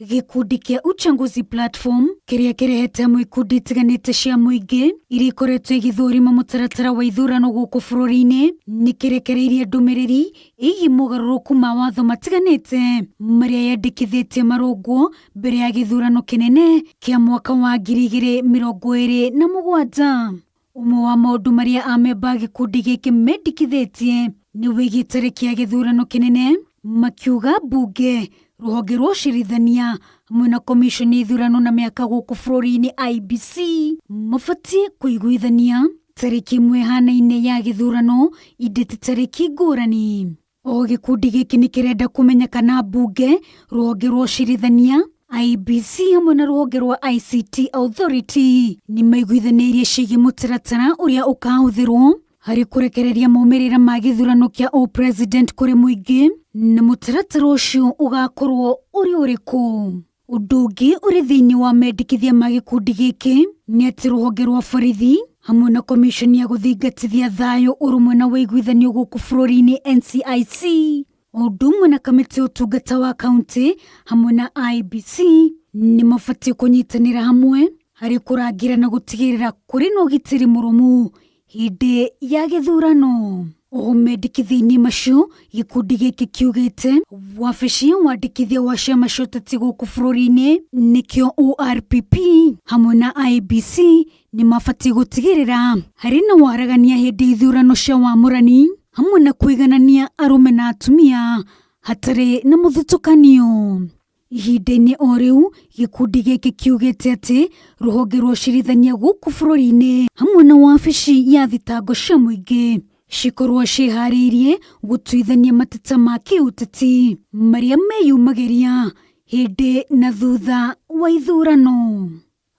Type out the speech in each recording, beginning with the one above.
Gĩkundi kĩa Uchanguzi Platform kĩrĩa kĩrehete hamwe ikundi itiganĩte cia mũingĩ iria ikoretwo igĩthũrima mũtaratara wa ithurano gũkũ bũrũri-inĩ nĩ kĩrekereirie ndũmĩrĩri ĩgiĩ mogarũrũku ma watho matiganĩte marĩa yendekithĩtie marũngwo mbere ya gĩthurano kĩnene kĩa mwaka wa 2027. Ũmwe wa maũndũ marĩa amemba a gĩkundi gĩkĩ mendekithĩtie nĩ wĩgiĩ tarĩki ya gĩthurano kĩnene, makiuga mbunge, rũhonge rwa ũcirithania hamwe na komishoni ya ithurano na mĩhaka gũkũ bũrũri-inĩ IEBC mabatiĩ kũiguithania tarĩki ĩmwe ĩhanaine ya gĩthurano indĩ ti tarĩki ngũrani. O gĩkundi gĩkĩ nĩ kĩrenda kũmenya kana mbunge, rũhonge rwa ũcirithania, IEBC hamwe na rũhonge rwa ICT Authority nĩ maiguithanĩirie ciĩgiĩ mũtaratara ũrĩa ũkahũthĩrwo harĩ kũrekereria maumĩrĩra ma gĩthurano kĩa ũpresident kũrĩ mũingĩ na mũtaratara ũcio ũgakorwo ũrĩ ũrĩkũ. Ũndũ ũngĩ ũrĩ thĩinĩ wa mendekithia ma gĩkundi gĩkĩ nĩ atĩ rũhonge rwa borithi hamwe na komishoni ya gũthingatithia thayũ, ũrũmwe na ũiguithanio gũkũ bũrũri-inĩ NCIC, o ũndũ ũmwe na kamĩtĩ ya ũtungata wa kauntĩ hamwe na IEBC nĩ mabatiĩ kũnyitanĩra hamwe harĩ kũrangĩra na gũtigĩrĩra kũrĩ na ũgitĩri mũrũmu hĩndĩ ya gĩthurano. Oho mendekithia-inĩ macio gĩkundi gĩkĩ kiugĩte wabici ya wandĩkithia wa ciama cia ũteti gũkũ bũrũri-inĩ nĩkĩo ORPP hamwe na IEBC nĩ mabatiĩ gũtigĩrĩra harĩ na waragania hĩndĩ ya ithurano cia wamũrani hamwe na kũiganania arũme na atumia hatarĩ na mũthutũkanio. Ihinda-inĩ o rĩu, gĩkundi gĩkĩ kiugĩte atĩ rũhonge rwa ũcirithania gũkũ bũrũri-inĩ hamwe na wabici ya thitango cia mũingĩ cikorwo ciĩharĩirie gũtuithania mateta ma kĩũteti marĩa meyumagĩria hĩndĩ na thutha wa ithurano.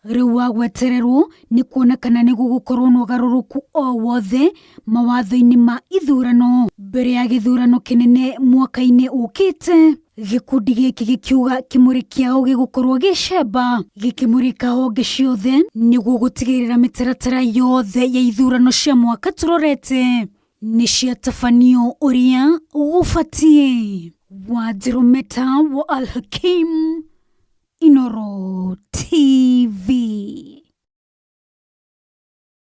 Rĩu wa gwetererwo nĩ kuona kana nĩ gũgũkorwo na ũgarũrũku o wothe mawatho-inĩ ma ithurano mbere ya gĩthurano kĩnene mwaka-inĩ ũkĩte. Gĩkundi gĩkĩ gĩkiuga kĩmũrĩ kĩao gĩgũkorwo gĩcemba gĩkĩmũrĩka honge ciothe nĩguo gũtigĩrĩra mĩtaratara yothe ya ithurano cia mwaka tũrorete nĩ ciatabanio ũrĩa gũbatiĩ. Wanjirũ Meta wa Al Hakim, Inooro TV.